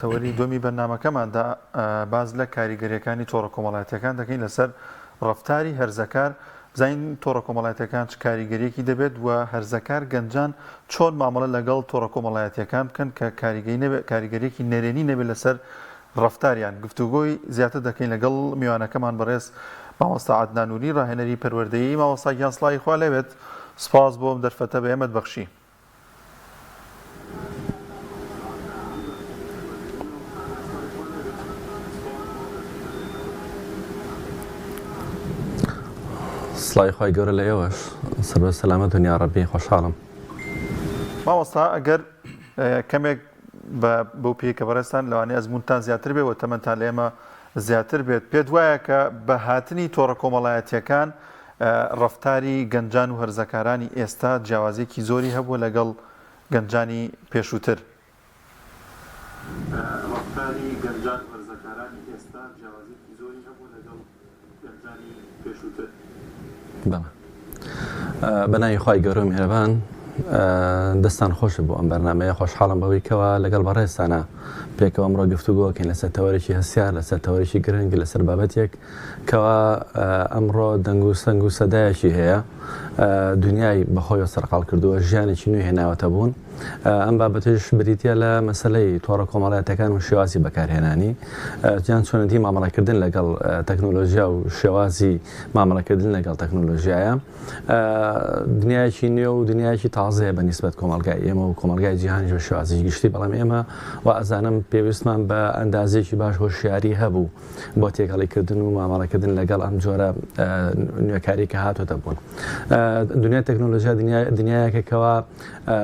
تەوەری دووەمی بەرنامەکەماندا باس لە کاریگەریەکانی تۆڕە کۆمەڵایەتیەکان دەکەین لەسەر ڕەفتاری هەرزەکار، بزانین تۆڕە کۆمەڵایەتیەکان چ کاریگەریەکی دەبێت و هەرزەکار گەنجان چۆن مامەڵە لەگەڵ تۆڕە کۆمەڵایەتیەکان بکەن کە کاریگەی نەبێت کاریگەریەکی نەرێنی نەبێت لەسەر ڕەفتاریان. گفتوگۆی زیاتر دەکەین لەگەڵ میوانەکەمان بەڕێز مامۆستا عەدنان نوری ڕاهێنەری پەروەردەیی. مامۆستا گیان سڵاوی خوا لێبێت، سوپاس بۆ ئەم دەرفەتە بە ئێمەت بەخشی. سڵاوی خوای گەورە لە ئێوەش سەربەرز سەلامەت بن یاڕەبی خۆشحاڵم. مامۆستا ئەگەر کەمێک بە بەو پێی کە بەڕێزتان لەوانەیە ئەزموونتان زیاتر بێ و تەمەنتان لە ئێمە زیاتر بێت پێت وایە کە بە هاتنی تۆڕە کۆمەڵایەتییەکان ڕەفتاری گەنجان و هەرزەکارانی ئێستا جیاوازییەکی زۆری هەبووە لەگەڵ گەنجانی پێشووتر؟ ڕەفتاری گەنجان و هەرزەکارانی ئێستا جیاوازییەکی زۆری هەبووە لەگەڵ گەنجانی پێشووتر. بەڵێ بە ناوی خوای گەورە و میهرەبان دەستان خۆش بۆ ئەم بەرنامەیە خۆشحاڵم بەوەی کەوا لەگەڵ بەڕێزتانە پێکەوە ئەمڕۆ گفتوگۆکەین لەسەر تەوەرێکی هەستیار لەسەر تەوەرێکی گرنگ لەسەر بابەتێک کەوا ئەمڕۆ دەنگ و سەنگ و سەدایەکی هەیە دنیای بەخۆیەوە سەرقاڵ کردووە ژیانێکی نوێ هێناوەتە بوون ئەم بابەتەش بریتە لە مەسلەی تۆڕە کۆمەڵایەتەکان و شێوازی بەکارهێنانی یان چۆنەتی مامەڵەکردن لەگەڵ تەکنۆلۆژیا و شێوازی مامەڵەکردن لەگەڵ تەکنۆلۆژیایە دنیایەکی نوێ و دنیایەکی تازەیە بە نیسبەت کۆمەڵگای ئێمە و کۆمەڵگای جیهانیش بە شێوازی گشتی بەڵام ئێمە و ئەزانم پێویستمان بە ئەندازێکی باش هۆشیاری هەبوو بۆ تێکەڵیکردن و مامەڵەکردن لەگەڵ ئەم جۆرە نوێکاری کە هاتۆتە بوون دنیای تەکنۆلۆژیا دنیایەکە کەوا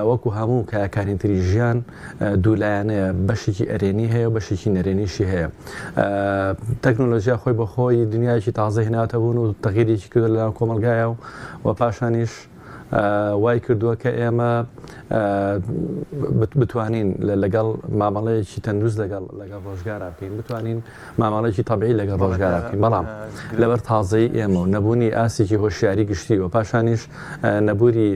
وەکو هەموو کایەکانی تری ژیان دوولایەنەیە بەشێکی ئەرێنی هەیە و بەشێکی نەرێنیشی هەیە تەکنۆلۆژیا خۆی بە خۆی دنیایەکی تازە هێناتە بوون و تەغیرێکی کردو لەناو کۆمەڵگایە و و پاشانیش وای کردووە کە ئێمە بتوانین لەگەڵ مامەڵەیەکی تەندروست لەگەڵ لەگەڵ ڕۆژگارا بکەین بتوانین مامەڵەیەکی تەبعی لەگەڵ ڕۆژگارا بکەین بەڵام لەبەر تازەی ئێمە و نەبوونی ئاستێکی هۆشیاری گشتی و پاشانیش نەبووری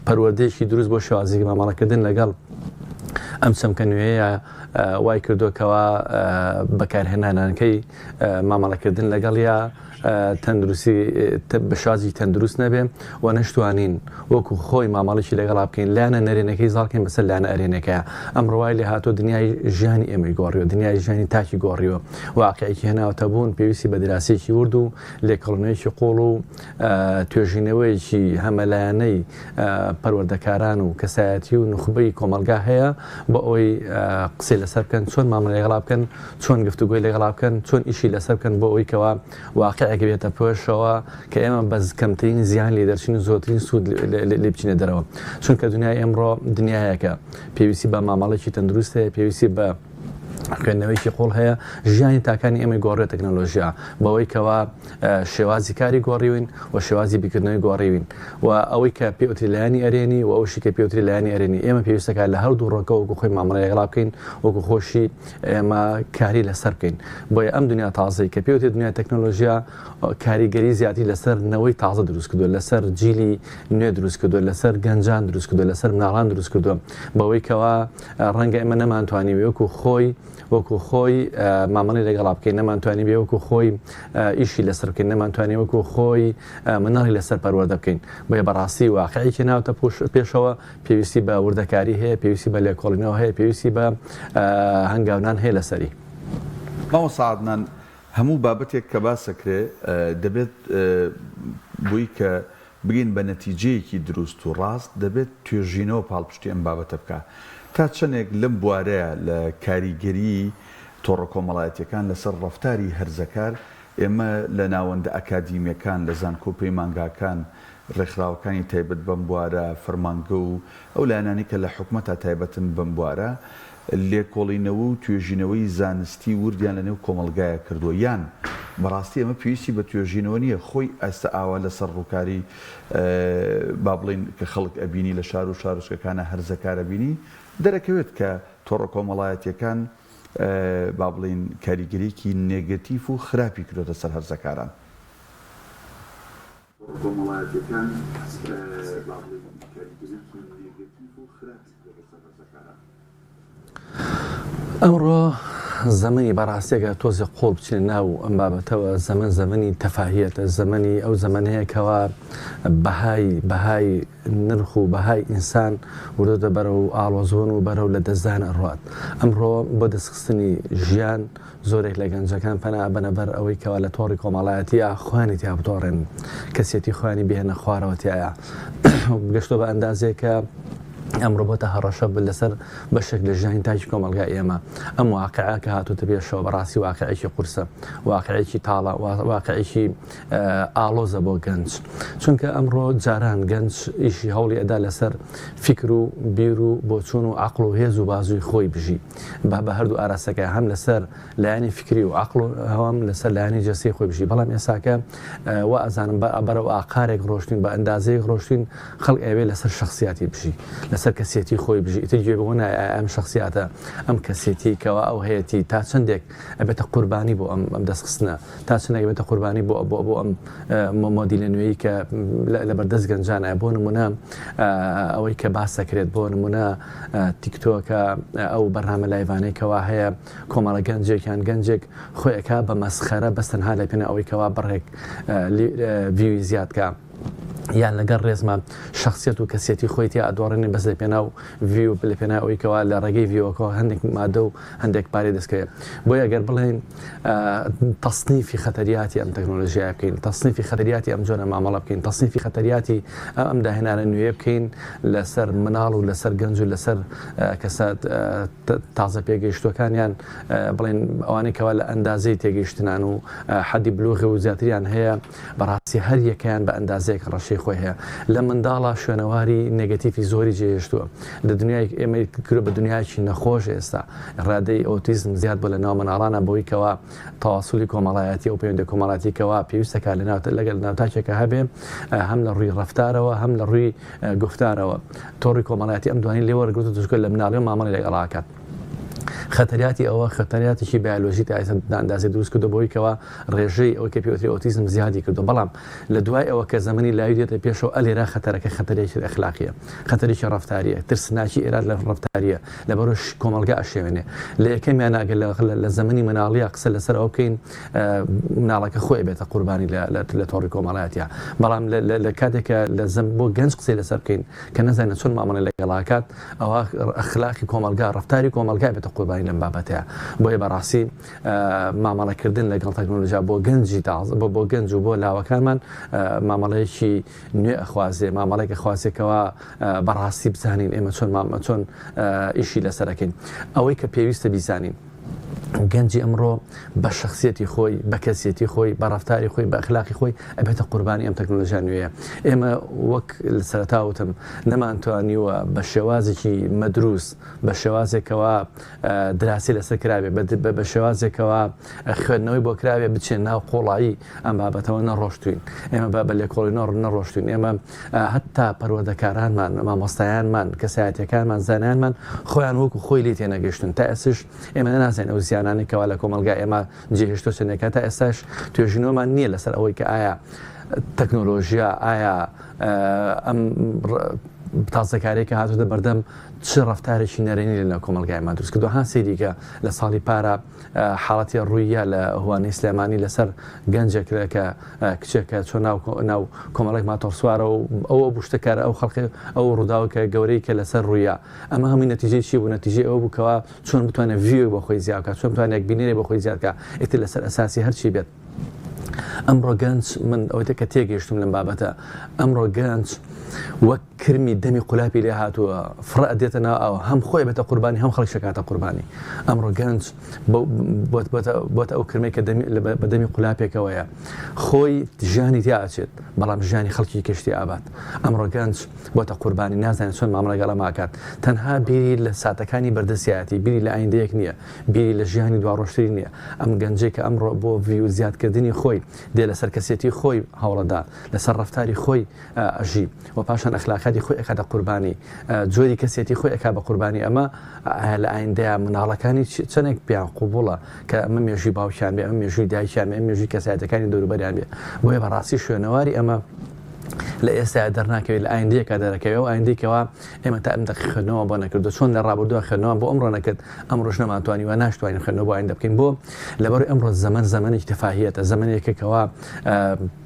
پەروەردەیەکی دروست بۆ شێوازی مامەڵەکردن لەگەڵ ئەم چەمکە نوێیە وای کردووە کەوا بەکارهێنانەکەی مامەڵەکردن لەگەڵیا تەندروستی بە شازی تەندروست نەبێ و نەشتوانین وەکو خۆی مامەڵێکی لەگەڵا بکەین لایەنە نەرێنەکەی زاڵکەین بەسەر لایەنە ئەرێنەکەیە ئەمڕۆ وای لێ هاتووە دنیای ژیانی ئێمەی گۆڕیوە دنیای ژیانی تاکی گۆڕیوە واقعێکی هێناوەتە بوون پێویستی بە دراسەیەکی ورد و لێکۆڵینەوەیەکی قوڵ و توێژینەوەیەکی هەمەلایەنەی پەروەردەکاران و کەسایەتی و نوخبەی کۆمەڵگا هەیە بۆ ئەوەی قسەی لەسەر بکەن چۆن مامەڵەی لەگەڵا بکەن چۆن گفتوگۆی لەگەڵا بکەن چۆن ئیشی لەسەر بکەن بۆ ئەوەی کەوا واقعێک بێتە پێشەوە کە ئێمە بە کەمترین زیان لێ دەرچین و زۆرترین سوود لێ بچینە دەرەوە چونکە دنیای ئەمڕۆ دنیایەکە پێویستی بە مامەڵێکی تەندروست هەیە پێویستی بە خوێندنەوەیکی قوڵ هەیە ژیانی تاکانی ئێمەی گۆڕێ تەکنەلۆژیا بەوەی کەوا شێوازی کاری گۆڕیوین و شێوازی بیرکردنەوەی گۆڕیوین و ئەوەی کە پێوتری لایەنی ئەرێنی و ئەوشی کە پێوتری لایەنی ئەرێنی ئێمە پێویستەکە لە هەردوو ڕۆکە وەکو خۆی مامەڵە لەگەڵا بکەین وەکو خۆشی ئێمە کاری لەسەر بکەین بۆیە ئەم دنیا تازەی کە پێوتێ دنیای تەکنەلۆژیا کاریگەری زیاتری لەسەر نەوەی تازە دروست کردووە لەسەر جیلی نوێ دروست کردووە لەسەر گەنجان دروست کردووە لەسەر مناڵان دروست کردووە بەوەی کەوا ڕەنگە ئێمە نەمانتوانی وەکو خۆی وەکو خۆی مامەڵی لەگەڵا بکەین نەمانتوانی بێ وەکو خۆی ئیشی لەسەر بکەین نەمانتوانی وەکو خۆی مناڵی لەسەر پەروەردە بکەین بۆیە بەڕاستی واقعێکی ناوتە پێشەوە پێویستی بە وردەکاری هەیە، پێویستی بە لێکۆڵینەوە هەیە، پێویستی بە هەنگاونان هەیە لەسەری. مامۆستا عەدنان، هەموو بابەتێک کە باس ئەکرێ دەبێت بۆی کە بگەین بە نەتیجەیەکی دروست و ڕاست دەبێت توێژینەوە پاڵپشتی ئەم بابەتە بکا. تا چەندێک لەم بوارەیا لە کاریگەریی تۆڕە کۆمەڵایەتییەکان لەسەر ڕەفتاری هەرزەکار ئێمە لە ناوەندە ئەکادیمییەکان، لە زانکۆ و پەیمانگاکان، ڕێکخراوەکانی تایبەت بەم بوارە، فەرمانگە و ئەو لایەنانەی کە لە حکومەتا تایبەتن بەم بوارە، لێکۆڵینەوە و توێژینەوەی زانستی وردیان لەنێو کۆمەڵگایا کردووە یان بەڕاستی ئەمە پێویستی بە توێژینەوە نییە خۆی ئێستا ئاوا لەسەر ڕووکاری با بڵێین کە خەڵک ئەبینی لە شار و شارۆچکەکانا هەرزەکار ئەبینی دەرەکەوێت کە تۆڕە کۆمەڵایەتییەکان با بڵێین کاریگەرییەکی نێگەتیف و خراپی کردۆتە سەر هەرزەکاران. تۆڕە کۆمەڵایەتیەکان با بڵێین کاریگەریەکی نێگەتیڤ و خراپی کردۆتە سەر هەرزەکاران. ئەمڕۆ زەمەنی بەڕاستی ئەگەر تۆزێ قوڵ بچینە ناو ئەم بابەتەوە زەمەن زەمەنی تەفاهیەتە زەمەنی ئەو زەمەنەیە کەوا بەهای بەهای نرخ و بەهای ئینسان وردە بەرەو ئاڵۆزبوون و بەرەو لە دەستدان ئەڕوات ئەمڕۆ بۆ دەستخستنی ژیان زۆرێک لە گەنجەکان پەنا ئەبەنە بەر ئەوەی کەوا لە تۆڕی کۆمەڵایەتییا خۆیانی تیا بتۆڕێنن، کەسێتی خۆیانی بهێنە خوارەوە تیایا. گەشتووە بە ئەندازەیەک کە ئەمڕۆ بۆتە هەڕەشە لەسەر بەشێک لە ژیانی تاکی کۆمەڵگای ئێمە. ئەم واقعە کە هاتووتە پێشەوە بەڕاستی واقعێکی قورسە، واقعێکی تاڵە، واقعێکی ئاڵۆزە بۆ گەنج. چونکە ئەمڕۆ جاران گەنج ئیشی هەوڵی ئەدا لەسەر فیکر و بیر و بۆچوون و عەقڵ و هێز و بازووی خۆی بژی. با بە هەردوو ئاراستەکە هەم لەسەر لایەنی فکری و عەقڵ و هەم لەسەر لایەنی جەستەی خۆی بژی بەڵام ئێساکە وا ئەزانم بە بەرەو ئاقارێک ڕۆشتین بە ئەندازەیەک ڕۆشتین خەڵک ئەوێ لەسەر شخصیاتی بژی لەسەر کەسێتی خۆی بژی ئیتر گوێ بەوە نایە ئایا ئەم شخصیاتە ئەم کەسێتی کەوا ئەو هەیەتی تا چەندێک ئەبێتە قوربانی بۆ ئەم ئەم دەستخستنە تا چەندێک ئەبێتە قوربانی بۆ بۆ بۆ ئەم مۆدیلە نوێی کە لەبەردەست گەنجانە بۆ نمونە ئەوەی کە باس دەکرێت بۆ نمونە تیکتۆکە ئەو بەرنامە live انەی کەوا هەیە کۆمەڵە گەنجێک یان گەنجێک خۆی ئەکا بە مەسخەرە بەس تەنها لە پێناو ئەوەی کەوا بڕێک view ی زیاد کا یان لەگەڵ ڕێزما شخصیت و کەسێتی خۆی تیا ئەدۆڕێنێ بەس لە پێناو view لە پێناو ئەوەی کەوا لە ڕێگەی view ەکەوە هەندێک مادە و هەندێک پارەی دەستکەوێت بۆیە گەر بڵێین تەسنیفی خەتەریاتی ئەم تەکنۆلۆژیای بکەین تەسنیفی خەتەریاتی ئەم جۆرە مامەڵە بکەین تەسنیفی خەتەریاتی ئەم داهێنانە نوێ بکەین لەسەر مناڵ و لەسەر گەنج و لەسەر کەسە تازە پێگەیشتوەکانیان بڵێن ئەوانەی کەوا لە ئەندازەی تێگەیشتنان و حەدی بلوغی و زیاتریان هەیە بەڕاستی هەر یەکەیان بە ئەندازەیەک ڕەشەی خۆی هەیە لە منداڵا شوێنەواری نێگەتیفی زۆری جێهێشتووە لە دنیای ئێمەی کردووە بە دنیایەکی نەخۆش ئێستا ڕادەی ئۆتیزم زیاد بووە لە ناو مناڵانە بەوەی کەوا تەواسولی کۆمەڵایەتی ئەو پەیوەندی کۆمەڵاتی کەوا پێویستەکە لە ناو لەگەل ناو تاکێکە هەبێ هەم لە ڕووی ڕەفتارەوە هەم لە ڕووی گوفتارەوە تۆڕی کۆمەڵایەتی ئەم دوانی لێ وەرگرتووە چونکە لە مناڵی و مامەڵی لەگەڵ ئاکات خەتەریاتی ئەوە خەتەریاتێکی بایۆلۆژی تا ئێستا ئەندازەی دروست کردو بۆی کەوا ڕێژەی ئەوەی کە پێوتری ئۆتیزم زیادی کردو بەڵام لە دوای ئەوە کە زەمەنی لاوی دێتە پێشەوە ئەلێرا خەتەرەکە خەتەرێکی ئەخلاقیە خەتەرێکی ڕەفتاریە ترسناکی ئێراد لە ڕەفتاریە لە بەرۆش کۆمەڵگا ئەشێوێنێ لە یەکەمیان ئەگەر لە زەمەنی مناڵیە قسە لەسەر ئەوە بکەین مناڵەکە خۆی بێتە قوربانی لە تۆڕی کۆمەڵایەتە بەڵام لە کاتێکە لە زەم بۆ گەنج قسەی لەسەر بکەین کە نەزانێت چۆن مامەڵە لەگەڵاکات ئەوە ئەخلاقی کۆمەڵگا ڕەفتاری کۆمەڵگا بێتە قوربانی لەم بابەتەیە بۆیە بەڕاستی مامەڵەکردن لەگەڵ تەکنۆلۆژیا بۆ گەنجی تازە بۆ بۆ گەنج و بۆ لاوەکانمان مامەڵەیەکی نوێ ئەخوازێ مامەڵێک ئەخوازێکەوە بەڕاستی بزانین ئێمە چۆن مامە چۆن ئیشی لەسەرەکەین ئەوەی کە پێویستە بیزانین گەنجی ئەمڕۆ بە شخصیەتی خۆی بە کەسیەتی خۆی بە ڕفتاری خۆی بە ئەخلاقی خۆی ئەبێتە قوربانی ئەم تەکنۆلۆژیا نوێیە ئێمە وەک لە سەرەتا وتم نەمانتوانیوە بە شێوازێکی مەدروس بە شێوازێکەوە دراسی لەسەر کرابێ بە شێوازێکەوە خوێندنەوەی بۆ کرابێ بچێن ناو قۆڵایی ئەم بابەتەوە نەڕۆشتوین ئێمە بە بە لێکۆڵینەوە نەڕۆشتوین ئێمە هەتا پەروەردەکارانمان مامۆستایانمان کەسایەتەکانمان زانایانمان خۆیان وەکو خۆی لێ تێنەگەشتن تا ئێستش ئێمە نازانین ئەو زیانانەی کەوا لە کۆمەڵگا ئێمە جێهێشتووە چەندێکە تا ئێستاش توێژینەوەمان نییە لەسەر ئەوەی کە ئایا تەکنۆلۆژیا ئایا ئەم تازەکارێک کە هاتوتە بەردەم چ ڕەفتارێکی نەرێنی لە ناو کۆمەڵگایمان دروست کردووە ها سەیری کە لە ساڵی پارە حاڵەتی ڕوویە لە هوانەی سلێمانی لەسەر گەنجێک کە کچێکە چۆن ناو ناو کۆمەڵێک ماتۆڕسوارە و ئەوە بوو شتەکارە ئەو خەڵکی ئەو ڕووداوە کە گەورەی کە لەسەر ڕوویە ئەمە هەمووی نەتیجەی چی بوو نەتیجەی ئەوە بوو کەوا چۆن بتوانێت view ێک بۆ خۆی زیاد بکات چۆن بتوانێت بینەرێک بۆ خۆی زیاد بکات ئیتر لەسەر ئەساسی هەرچی بێت ئەمڕۆ گەنج من ئەوەی کە تێگەیشتم لەم بابەتە ئەمڕۆ گەنج وەک کرمی دەمی قولاپی لێ هاتووە فڕە ئەدێتە ناو ئاو هەم خۆی بێتە قوربانی هەم خەڵک شکاتە قوربانی ئەمڕۆ گەنج بۆتە ئەو کرمەی کە بە دەمی قولاپێکەوەیە خۆی ژیانی تیا ئەچێت بەڵام ژیانی خەڵکی کەشتی ئابات ئەمڕۆ گەنج بۆتە قوربانی نازانێت چۆن مامەڵە لەگەڵ ئەمە ئەکات تەنها بیری لە ساتەکانی بەردەستیایەتی بیری لە ئایندەیەک نییە بیری لە ژیانی دواڕۆژتری نییە ئەم گەنجەی کە ئەمڕۆ بۆ view زیادکردنی خۆی دێ لەسەر کەسێتی خۆی هەوڵەدا لەسەر ڕەفتاری خۆی ئەژی و پاشان ئەخلاقیاتی خۆی ئەکاتە قوربانی جۆری کەسێتی خۆی ئەکا بە قوربانی ئەمە لە ئایندەیە منداڵەکانی چەندێک پێیان قوبوڵە کە ئەمە مێژووی باوکیان بێ ئەمە مێژووی دایکیان بێ ئەمە مێژووی کەسایەتەکانی دەوروبەریان بێ بۆیە بەڕاستی شوێنەواری ئەمە. لە ئێستایا دەرناکەوێت لە ئایندەیەکا دەرەکەوێ ئەو ئایندەی کەوا ئێمە تا ئەم دەقی خوێندنەوە بۆ نەکردو چۆن لە ڕابردووە خوێندنەوە بۆ ئەمڕۆ نەکرد ئەمڕۆش نەمانتوانی و ناشتوانین خوێندنەوە بۆ ئایندە بکەین بۆ لەبەر ئەمڕۆ زەمەن زەمەنێکی تەفاهیەتە زەمەنێکە کەوا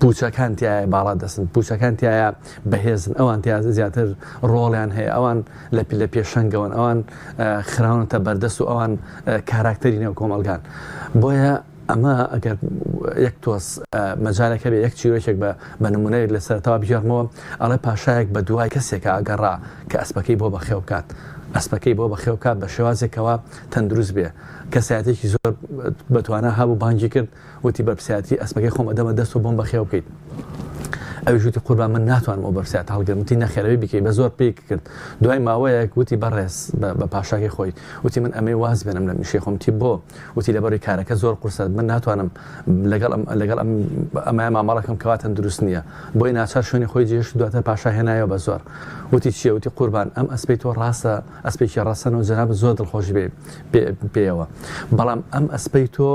پوچەکان تایە باڵا دەستن پوچەکان تایە بەهێزن ئەوان تیا زیاتر ڕۆڵیان هەیە ئەوان لە لە پێشەنگەوەن ئەوان خراونەتە بەردەست و ئەوان کاراکتەری نێو کۆمەڵگان بۆیە ئەمە ئەگەر یەک تۆز مەجالێک هەبێ یەک چیرۆکێک بە بە نمونەیەک لە سەرەتاوە بگێڕمەوە ئەڵێ پاشایەک بە دوای کەسێکا ئەگەڕا کە ئەسپەکەی بۆ بەخێو بکات ئەسپەکەی بۆ بەخێو بکات بە شێوازێکەوە تەندروست بێ کەسایەتێکی زۆر بەتوانا هەبوو بانگی کرد وتی بەرپرسیارەتی ئەسپەکەی خۆم ئەدەمە دەست و بۆم بەخێو بکەیت ئەویش وتی قوربان من ناتوانم ئەو بەرپرسیارەتە هەڵگرم وتی نەخێر ئەبێ بیکەی بە زۆر پێی کرد دوای ماوەیەک وتی بەڕێز بە پاشاکەی خۆی وتی من ئەمەی واز بێنم لە میشەی خۆم وتی بۆ وتی لەبەری کارەکە زۆر قورسە من ناتوانم لەگەڵ ئەم لەگەڵ ئەم ئەمە مامەڵەکەم کەوا تەندروست نییە بۆی ناچار شوێنی خۆی جێهێشت دواتر پاشا هێنایەوە بە زۆر وتی چییە وتی قوربان ئەم ئەسپەی تۆ ڕاستە ئەسپێکی ڕەسەنە و جەنابت زۆر دڵخۆشی بێ پێیەوە بەڵام ئەم ئەسپەی تۆ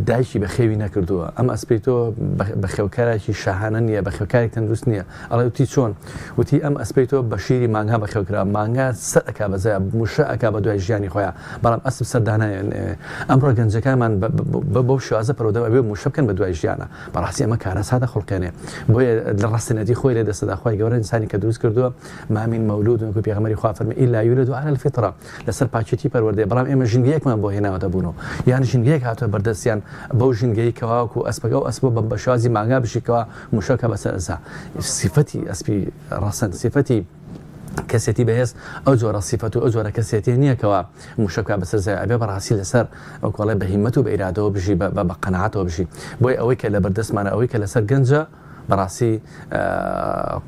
دایکی بەخێوی نەکردووە ئەم ئەسپەی تۆ بەخێوکارێکی شاهانە نییە بەخێوکاری تەندروست نییە ئەڵێ وتی چۆن وتی ئەم ئەسپەی تۆ بە شیری مانگا بەخێو کرا مانگا سەر ئەکا بە زەیا موشە ئەکا بە دوای ژیانی خۆیان بەڵام ئەسپ سەر دانایە ئەمڕۆ گەنجەکانمان بەو شێوازە پەروەردە ئەبێ موشە بکەن بە دوای ژیانە بەڕاستی ئەمە کارەساتە خوڵقێنێ بۆیە لە ڕەسەنێتی خۆی لێ دەستەدا خوای گەورە ئینسانی کە دروست کردووە ما من مولود وەکو پێغەمبەری خوا فەرمی الا یولد علی الفطرە لەسەر پاکێتی پەروەردەیە، بەڵام ئێمە ژینگەیەکمان بۆ هێناوەتە بوون و یان ژینگەیەک هاتووە بەردەستیان بەو ژینگەی کەوا وەکو ئەسپەکە ئەو ئەسپە بە شێوازی مانگا بژی کەوا موشەکە بەسەر ئەسا سیفەتی ئەسپی ڕەسەن سیفەتی کەسێتی بەهێز ئەو جۆرە سیفەت و ئەو جۆرە کەسێتی نییە کەوا موشەکە بەسەر زای ئەبێ بەڕاستی لەسەر ئەو کۆڵێ بە هیمەت و بە ئیرادەوە بژی بە قەناعەتەوە بژی بۆیە ئەوەی کە لە بەردەستمانە ئەوەی کە لەسەر گەنجە بەڕاستی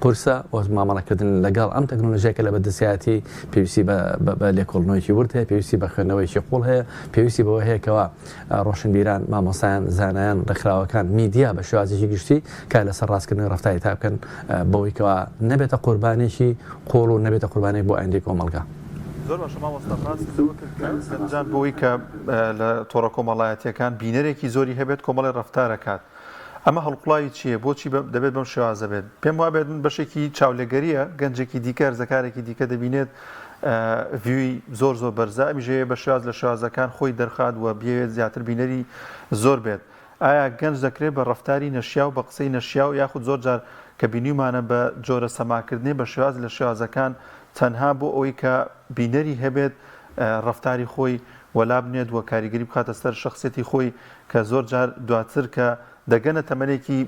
قورسە و مامەڵەکردن لەگەڵ ئەم تەکنۆلۆژیای کە لە بەردەستیایەتی پێویستی بە لێکۆڵینەوەیەکی ورد هەیە، پێویستی بە خوێندنەوەیەکی قوڵ هەیە، پێویستی بەوە هەیە کەوا ڕۆشنبیران، مامۆستایان، زانایان، ڕێکخراوەکان، میدیا بە شێوازێکی گشتی کار لەسەر ڕاستکردنەوەی ڕەفتاری تا بکەن بەوەی کەوا نەبێتە قوربانێکی قوڵ و نەبێتە قوربانێک بۆ ئایندەی کۆمەڵگا. زۆر باشە مامۆستا باست لەوە کرد کە گەنجان بۆی کە لە تۆڕە کۆمەڵایەتیەکان بینەرێکی زۆری هەبێت کۆمەڵی ڕەفتارەکات ئەمە هەڵقوڵاوی چییە؟ بۆچی دەبێت بەم شێوازە بێت؟ پێم وابێت من بەشێکی چاولێگەرییە، گەنجێکی دیکە هەرزەکارێکی دیکە دەبینێت ڤیوی زۆر زۆر بەرزە، ئەمیش ئەیەوێت بە شێواز لە شێوازەکان خۆی دەرخات و بیەوێت زیاتر بینەری زۆر بێت. ئایا گەنج دەکرێت بە ڕەفتاری نەشیاو، بە قسەی نەشیاو یاخود زۆر جار کە بینیومانە بە جۆرە سەماکردنێ بە شێواز لە شێوازەکان تەنها بۆ ئەوەی کە بینەری هەبێت ڕەفتاری خۆی وەلابنێت و کاریگەری بخاتە سەر شەخسیەتی خۆی کە زۆر جار دواتر کە دەگەنە تەمەنێکی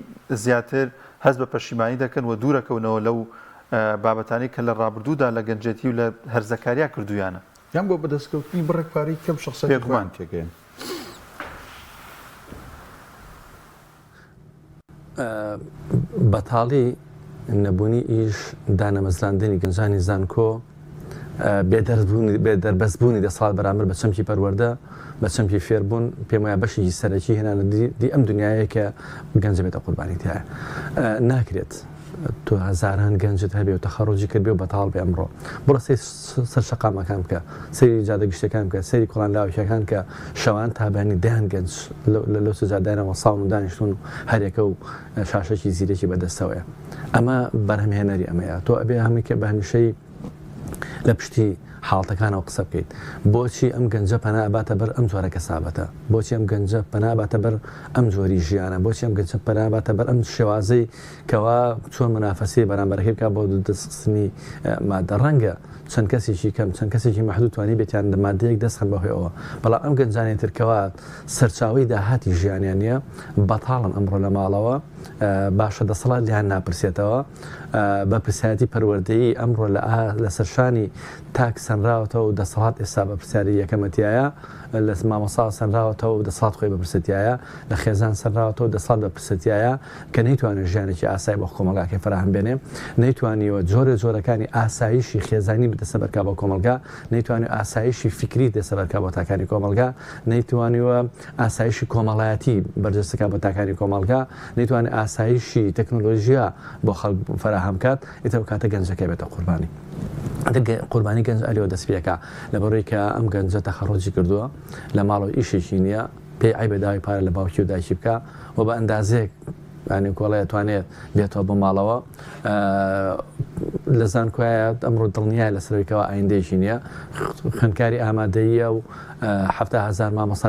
زیاتر هەست بە پەشیمانی دەکەن و دوورەکەونەوە لەو بابەتانەی کە لە ڕابردوودا لە گەنجێتی و لە هەرزەکاریا کردوویانە. یان بۆ بەدەستکەوتنی بڕێک پارەی کەم شەخسیەتی بێگومان. خۆیان تێکەیەن. بەتاڵی، نەبوونی ئیش، دانەمەزراندنی گەنجانی زانکۆ، بێ دەربەستبوونی دەسەڵات بەرامبەر بە چەمکی پەروەردە، بە چەمکی فێربوون، پێم وایە بەشێکی سەرەکی هێنانە دی ئەم دنیایەیە کە گەنج دەبێتە قوربانی تیایا. ناکرێت تۆ هەزاران گەنجت هەبێ و تەخەڕوجی کردبێ و بەتاڵ بێ ئەمڕۆ. بڕۆ سەیری سەر شەقامەکان بکە، سەیری جادە گشتیەکان بکە، سەیری کۆڵان لاوەکیەکان کە شەوان تا بەیانی دەیان گەنج لەو سەجادانە وەستاون و دانیشتوون و هەریەکە و شاشەکی زیرەکی بەدەستەوەیە. ئەمە بەرهەمهێنەری ئەمەیە. تۆ ئەبێ هەمیکە بە هەمیشەی لە پشتی حاڵتەکانەوە قسە بکەیت. بۆچی ئەم گەنجە پەنا ئەباتە بەر ئەم جۆرە کەسابەتە؟ بۆچی ئەم گەنجە پەنا ئەباتە بەر ئەم جۆری ژیانە؟ بۆچی ئەم گەنجە پەنا ئەباتە بەر ئەم شێوازەی کەوا چۆن مونافەسەی بەرامبەرەکەی بکات بۆ دەستخستنی مادە؟ ڕەنگە چەند کەسێکی کەم، چەند کەسێکی مەحدود توانیبێتیان لە مادەیەک دەست خەن بەهۆی ئەوە. بەڵام ئەم گەنجانەی تر کەوا سەرچاوەی داهاتی ژیانیان نییە، بەتاڵن ئەمڕۆ لە ماڵەوە، باشە دەسەڵات لێیان ناپرسێتەوە؟ بەرپرسیارێتی پەروەردەیی ئەمڕۆ لە لەسەر شانی تاک سەنراوەتەوە و دەسەڵات ئێستا بەرپرسیاری یەکەمە تیایە، لە مامۆستا سەنراوەتەوە و دەسەڵات خۆی بەرپرسە تیایە، لە خێزان سەنراوەتەوە و دەسەڵات بەرپرسە تیایە کە نەیتوانیوە ژیانێکی ئاسایی بۆ کۆمەڵگاکەی فەراهەم بێنێ، نەیتوانیوە جۆرە جۆرەکانی ئاسایشی خێزانی دەستەبەر کا بۆ کۆمەڵگا، نەیتوانیوە ئاسایشی فیکری دەستەبەر کا بۆ تاکانی کۆمەڵگا، نەیتوانیوە ئاسایشی کۆمەڵایەتی بەرجەستە کا بۆ تاکانی کۆمەڵگا، نەیتوانی ئاسایشی تەکنۆلۆژیا بۆ خەڵک فەراهەم بکات، ئیتر ئەو کاتە گەنجەکە بێتە قوربانی. قوربانی گەنج ئەلێوە دەست پێکا لەبەرەوەی کە ئەم گەنجە تەخەڕوجی کردووە لە ماڵەوە ئیشێکی نییە پێی عەیبە داوای پارە لە باوکی و دایکی بکا و بە ئەندازەیەک ینی کۆڵێ توانێت بێتەوە بۆ ماڵەوە لە زانکۆیە ئەمڕۆ دڵنیای لە سەرەوەی ئایندەیەکی نییە خوێندکاری ئامادەیە و هزار مامۆستا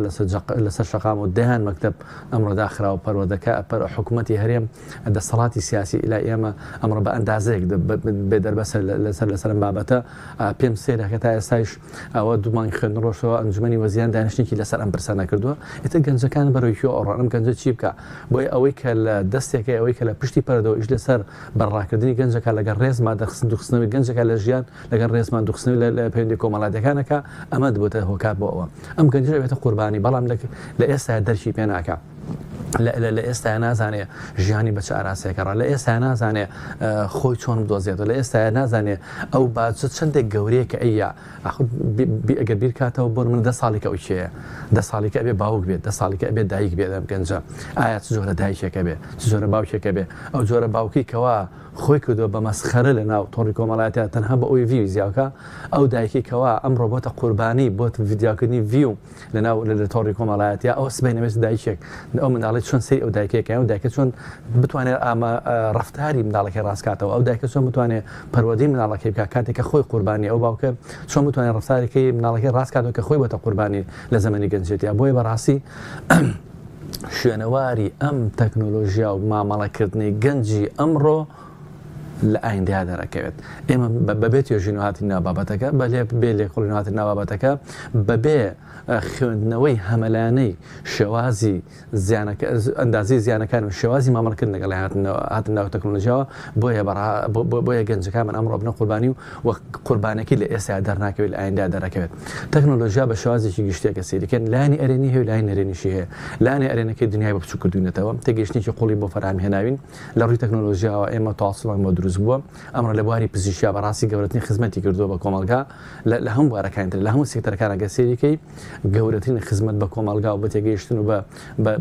لەسەر شەقام و دەیان مەکتب ئەمڕۆ داخراوە پەروەردەکە پەر حکوومەتی هەرێم دەسەڵاتی سیاسی ئیلا ئێمە ئەمڕۆ بە ئەندازەیەک بێ دەربەسە لەسەر لەسەرم بابەتە پێم سێرە کە تا ئێستایش ئەوە دوو مانگ خوێندن ڕۆشتەوە ئەنجومەنی وەزیران دانیشتنێکی لەسەر ئەم پرسە نەکردووە ئیتر گەنجەکان بەرەو کوێ ئەڕۆن ئەم گەنجە چی بکا بۆیە ئەوەی کە لە دەستێکەی ئەوەی کە لە پشتی پەردەوە ئیش لەسەر بەرڕاکردنی گەنجەکە لەگەڵ ڕێزما دەرخستن دوورخستنەوەی گەنجەکە لە ژیان لەگەڵ ڕێزمان دوورخستنەوەی لە پەیوەندی کۆمەڵاتیەکانەکە ئەمە دەبێتە هۆکار بۆ ئەوە ئەم گەنجە ئەبێتە قوربانی بەڵام لە ئێستا دەرکی پێ ناکا لە ئێستا نازانێ ژیانی بە چ ئاراستەیەکە ڕا لە ئێستا نازانێ خۆی چۆن بدۆزێتەوە لە ئێستا نازانێ ئەو باجە چەندێک گەورەیە کە ئەیە ئەگەر بیرکاتەوە بۆ من دە ساڵێکە ئەو کێیە دە ساڵێکە ئەبێ باوک بێت دە ساڵێکە ئەبێ دایک بێت ئەم گەنجە ئایا چ جۆرە دایکێکە بێ چ جۆرە باوکێکە بێ ئەو جۆرە باوکی کەوا خۆی کردووە بە مەسخەرە لە ناو تۆڕی کۆمەڵایەتیا تەنها بە ئەوی view ی زیاکە ئەو دایکی کەوا ئەمڕۆ بۆتە قوربانی بۆ ڤیدیاکردنی view لەناو لە تۆڕی کۆمەڵایەتیا ئەو سبەینێ بێت دایکێک ئەو منداڵی چۆن سەیری ئەو دایکێکە ئەو دایکە چۆن بتوانێت ئامە ڕفتاری منداڵەکەی ڕاستکاتەوە ئەو دایکە چۆن بتوانێت پەروەردەی منداڵەکەی بکات کاتێک کە خۆی قوربانی ئەو باوکە چۆن بتوانێت ڕفتارەکەی منداڵەکەی ڕاستکاتەوە کە خۆی بۆتە قوربانی لە زەمەنی گەنجێتیا بۆیە بەڕاستی شوێنەواری ئەم تەکنۆلۆژیا و مامەڵەکردنی گەنجی ئەمڕۆ لە ئایندەیا دەرەکەوێت. ئێمە بەبێ توێژینەوە هاتین ناو بابەتەکە، بەلێ بێ لێکۆڵینەوە هاتین ناو بابەتەکە، بەبێ خوێندنەوەی هەمەلایەنەی شێوازی زیانەکە ئەندازەی زیانەکان و شێوازی مامەڵەکردن لەگەڵ هاتن ناو تەکنۆلۆژیاوە بۆیە بۆیە گەنجەکانمان ئەمڕۆ بنە قوربانی و قوربانەکەی لە ئێستا دەرناکەوێت لە ئایندە دەرەکەوێت تەکنۆلۆژیا بە شێوازێکی گشتیەکە سەیرکەن لایەنی ئەرێنی هەیە و لایەنی نەرێنیشی هەیە لایەنی ئەرێنەکەی دنیای بە بچووک کردوینەتەوە تێگەیشتنێکی قوڵی بۆ فەراهەم هێناوین لە ڕووی تەکنۆلۆژیاوە ئێمە تواصلمان بۆ دروست بووە ئەمڕۆ لە بواری پزیشکیا بەڕاستی گەورەترین خزمەتی کردووە بە کۆمەڵگا لە هەموو بوارەکانی تر لە هەموو سێکتەرەکان ئەگەر سەیری گەورەترین خزمەت بە کۆمەڵگا و بە تێگەیشتن و بە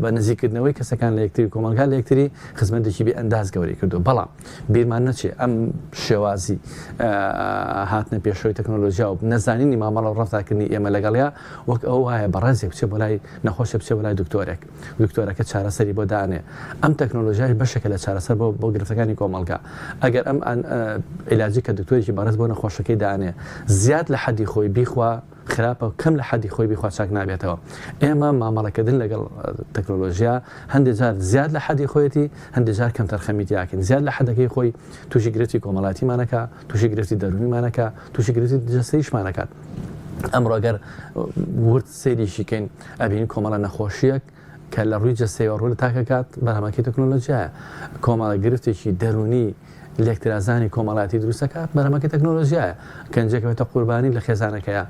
بە نزیککردنەوەی کەسەکان لە یەکتری کۆمەڵگا لە یەکتری خزمەتێکی بێ ئەنداز گەورەی کردووە بەڵام بیرمان نەچێ ئەم شێوازی هاتنە پێشەوەی تەکنۆلۆژیا و نەزانینی مامەڵە و ڕەفتارکردنی ئێمە لەگەڵیا وەک ئەوە وایە بەڕێزێک بچێ بۆ لای نەخۆشە بچێ بۆ لای دکتۆرێک دکتۆرەکە چارەسەری بۆ دانێ ئەم تەکنۆلۆژیاش بەشێکە لە چارەسەر بۆ بۆ گرفتەکانی کۆمەڵگا ئەگەر ئەم عیلاجی کە دکتۆرێکی بەڕێز بۆ نەخۆشەکەی دانێ زیاد لە حەدی خۆی بیخوا خراپە و کەم لە حەدی خۆی بیخوا چاک نابێتەوە ئێمە مامەڵەکردن لەگەڵ تەکنۆلۆژیا هەندێک جار زیاد لە حەدی خۆیەتی هەندێک جار کەم تەرخەمی تیاکەین زیاد لە حەدەکەی خۆی تووشی گرفتی کۆمەڵاتیمانەکە تووشی گرفتی دەروونیمانەکە تووشی گرفتی جەستەیشمانەکات ئەمڕۆ گەر ورد سەیریشی کەین ئەبینین کۆمەڵە نەخۆشییەک کە لە ڕووی جەستەیەوە ڕوو لە تاکەکات بەرهەمەکەی تەکنۆلۆژیایە کۆمەڵە گرفتێکی دەروونی لێکترازانی کۆمەڵاتی دروستەکە بەرهەمەکەی تەکنۆلۆژیایە گەنجێک بێتە قوربانی لە خێزانەکەیە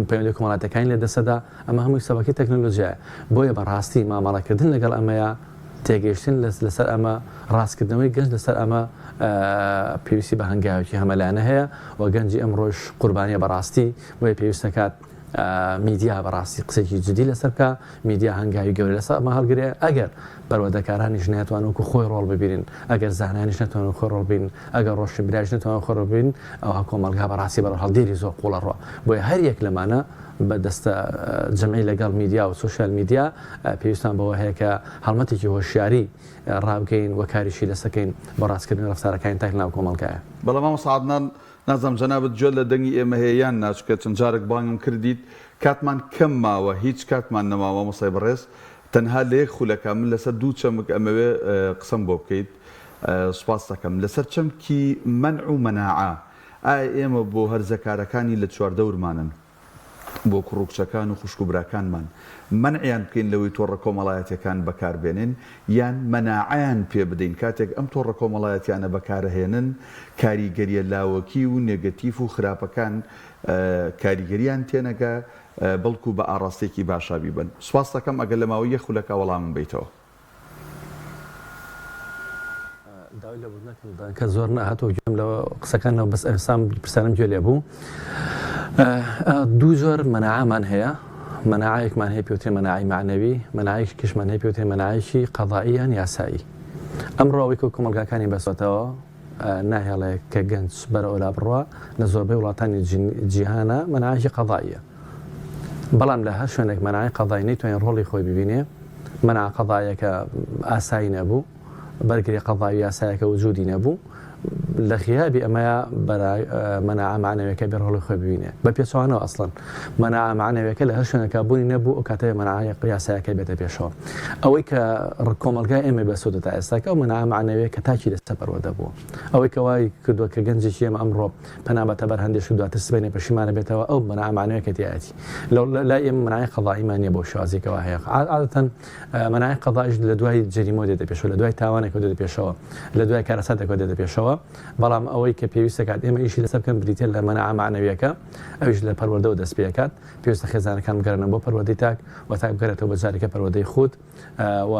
پەیوەندی کۆمەڵاتەکانی لە دەسەدا ئەمە هەمووی سەبەکی تەکنۆلۆژیایە بۆیە بەڕاستی مامەڵەکردن لەگەڵ ئەمەیە تێگەیشتن لەسەر ئەمە، ڕاستکردنەوەی گەنج لەسەر ئەمە پێویستی بە هەنگاوێکی هەمەلایەنە هەیە و گەنجی ئەمڕۆش قوربانیە بەڕاستی، بۆیە پێویست دەکات میدیا بەڕاستی قسەیەکی جدی لەسەر بکا، میدیا هەنگاوی گەورە لەسەر ئەمە هەڵگرێ، ئەگەر پەروەردەکارانیش نەتوان وەکو خۆی ڕۆڵ ببینن، ئەگەر زانایانیش نەتوان وەکو خۆی ڕۆڵ ببینن، ئەگەر ڕۆشنبیرانیش نەتوان وەکو خۆی ڕۆڵ ببینن، ئەوها کۆمەڵگا بەڕاستی بەرەو هەڵدێری زۆر قووڵ ئەڕوا. بۆیە هەر یەک لەمانە بە دەستە جەمعی لەگەڵ میدیا و سۆشیال میدیا پێویستمان بەوە هەیە کە هەڵمەتێکی هۆشیاری ڕابگەین و کاریشی لەسەر کەین بۆ ڕاستکردنی ڕەفتارەکانی تاک لەناو کۆمەڵگایە. بەڵێ مامۆستا عەدنان، نازانم جەنابت گوێت لە دەنگی ئێمە هەیە یان نا، چونکە چەند جارێک بانگم کردیت، کاتمان کەم ماوە، هیچ کاتمان نەماوە مامۆستای بەڕێز، تەنها لە یەک خولەکا من لەسەر دوو چەمک ئەمەوێ قسەم بۆ بکەیت، سوپاست دەکەم. لەسەر چەمکی مەنع و مەناعە، ئایا ئێمە بۆ هەرزەکارەکانی لە چواردەورمانن، بۆ کوڕ و کچەکان و خوشک و براکانمان مەنعیان بکەین لەوەی تۆڕە کۆمەڵایەتیەکان بەکاربێنن یان مەناعەیان پێ بدەین کاتێک ئەم تۆڕە کۆمەڵایەتیانە بەکارەهێنن کاریگەریە لاوەکی و نێگەتیف و خراپەکان کاریگەریان تێنەگا بەڵکو بە ئاڕاستەیەکی باشا بیبەن. سوپاست دەکەم ئەگەر لە ماوەی یەک خولەکا وەڵامم بەیتەوە. داوای لێبوردن ئەکەم کە زۆر نەهاتەوە گوێم لە قسەکانەوە بەس ئەسام پرسیارم گوێ لێ بوو دوو جۆر مەناعەمان هەیە مەناعەیەکمان هەیە پێوترێ مەناعەی مەعنەوی مەناعەیەکیشمان هەیە پێوترێ مەناعەیەکی قەزایی یان یاسایی ئەمڕۆ ئەوەی کە کۆمەڵگاکانی بەستۆتەوە ناهێڵێ کە گەنج بەرە ئەولا بڕوا لە زۆربەی وڵاتانی جیهانە مەناعەیەکی قەزاییە بەڵام لە هەر شوێنێک مەناعەی قەزایی نەیتوانی ڕۆڵی خۆی ببینێ مەناعە قەزاییەکە ئاسایی نەبوو. بەرگری قەزایی و یاسایەکە وجودی نەبوو، لە غیابی ئەمەیا بەرا مەناعە مەعنەویەکە بێ ڕۆڵی خۆی ببینێ. بە پێچەوانەوە ئەسڵەن مەناعە مەعنەویەکە لە هەر شوێنێکا بوونی نەبوو ئەو کاتە مەناعە یاسایەکە بێتە پێشەوە. ئەوەی کە کۆمەڵگای ئێمەی بەستۆتە تا ئێستا کە ئەو مەناعە مەعنەویە کە تاکی لەسەر پەروەردە بووە. ئەوەی کە وای کردووە کە گەنجێکی ئێمە ئەمڕۆ پەنا بەتە بەر هەندێ شت دواتر سبەینێ پەشیمانە بێتەوە ئەو مەناعە مەعنەویە کە تیایەتی. لای ئێمە مەناعەی قەزاییمان نییە بەو شێوازەی کەوا هەیە. عادەتەن مەناعەی قەزاییش لە دوای جەریمەوە دێتە پێشەوە، لە دوای تاوانێکەوە دێتە پێشەوە، لە دوای کارەساتێکەوە دێتە پێشەوە، بەڵام ئەوەی کە پێویست دەکات ئێمە ئیشی لەسەر بکەن بریتییە لە مەناعە مەعنەوییەکە، ئەویش لە پەروەردەوە دەست پێ ئەکات، پێویستە خێزانەکان بگەڕێنەوە بۆ پەروەردەی تاک و تاک بگەڕێتەوە بە جارێکە پەروەردەی خود و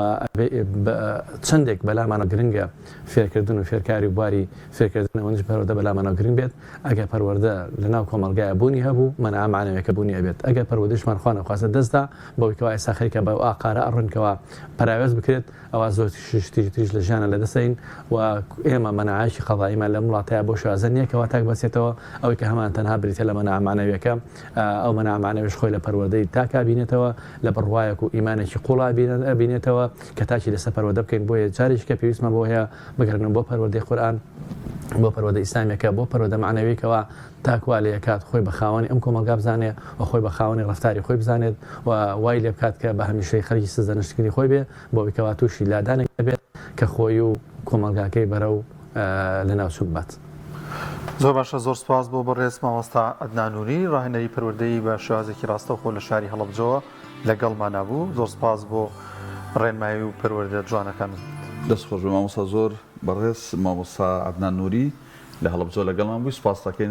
چەندێک بەلامانەوە گرنگە فێرکردن و فێرکاری و بواری فێرکردن ئەوەندەش پەروەردە بەلامانەوە گرنگ بێت. ئەگەر پەروەردە لەناو کۆمەڵگایا بوونی هەبوو، مەناعە مەعنەویەکە بوونی ئەبێت. ئەگەر پەروەردەیشمان خوا نەخواستە دەست دا، بەوەی کەوا ئێستا خەریکە بەو ئاقارە ئەڕۆین کەوا پەراوێز بکرێت، ئەوا زۆر شتی تریش لە ژیانا لەدەست ئەین و ئێمە مەناعەیەکی قەزاییمان لەم وڵاتەیا بەو شێوازە نییە کەوا تاک بەسێتەوە. ئەوەی کە هەمان تەنها بریتیە لە مەناعە مەعنەویەکە. ئەو مەناعە مەعنەویەش خۆی لە پەروەردەی تاکا ئەبینێتەوە، لە بڕوایەک و ئیمانێکی قووڵا ئەبینێتەوە کە تاکی لەسەر پەروەردە بکەین. بۆیە جارێکی کە پێویستمان بەوە هەیە بگەڕێنەوە بۆ پەروەردەی قورئان، بۆ پەروەردە ئیسلامیەکە، بۆ پەروەردە مەعنەویەکەوە تاک وا لێکات خۆی بە خاوەنی ئەم کۆمەڵگا بزانێ و خۆی بە خاوەنی ڕەفتاری خۆی بزانێت و وای لێ بکات کە بە هەمیشەی خەریکی سەرزەنشتکردنی خۆی بێ بۆ ئەوەی کەوا تووشی لادانێک نەبێت کە خۆی و کۆمەڵگاکەی بەرەو لەناوچوون ببات. زۆر باشە زۆر سپاس بۆ بەڕێز مامۆستا عەدنان نوری ڕاهێنەری پەروەردەیی بە شێوازێکی ڕاستەوخۆ لە شاری هەڵەبجەوە لەگەڵمانا بوو زۆر سپاس بۆ ڕێنمایی و پەروەردە جوانەکانت. دەست خۆش بێ مامۆستا زۆر بەڕێز مامۆستا عەدنان نوری لە هەڵەبجەوە لەگەڵمان بووی سوپاست دەکەین.